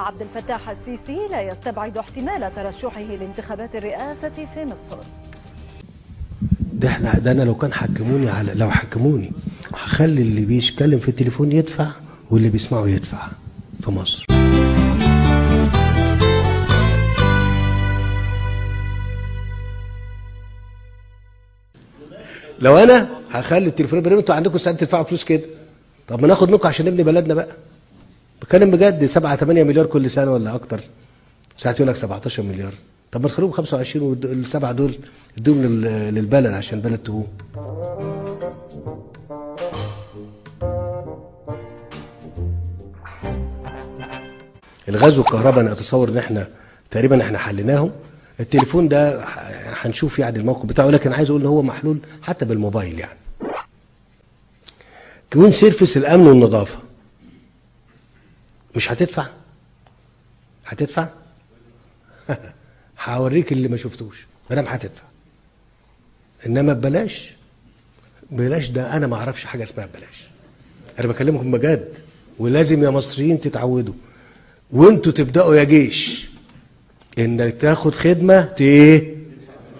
عبد الفتاح السيسي لا يستبعد احتمال ترشحه لانتخابات الرئاسة في مصر. ده احنا ده انا لو كان حكموني على لو حكموني هخلي اللي بيتكلم في التليفون يدفع واللي بيسمعه يدفع في مصر. لو انا هخلي التليفون بريم، انتوا عندكم ساعات تدفعوا فلوس كده، طب ما ناخد منكم عشان نبني بلدنا بقى. بتكلم بجد، 7 8 مليار كل سنة ولا اكتر، ساعات يقول لك 17 مليار، طب ما تخلوهم 25 والسبعة دول ادوهم للبلد عشان البلد تقوم. الغاز والكهرباء انا اتصور ان احنا تقريبا احنا حليناهم. التليفون ده هنشوف يعني الموقف بتاعه، لكن عايز اقول ان هو محلول حتى بالموبايل. يعني Queen Service الامن والنظافة مش هتدفع؟ هتدفع؟ هوريك اللي ما شفتوش، ما دام هتدفع. انما ببلاش، بلاش ده انا ما اعرفش حاجة اسمها ببلاش. انا بكلمكم بجد، ولازم يا مصريين تتعودوا وانتوا تبداوا يا جيش انك تاخد خدمة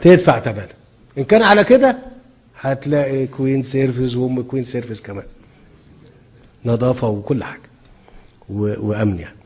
تدفع ثمنها. ان كان على كده هتلاقي Queen Service وام Queen Service كمان، نظافة وكل حاجة وامن يعني.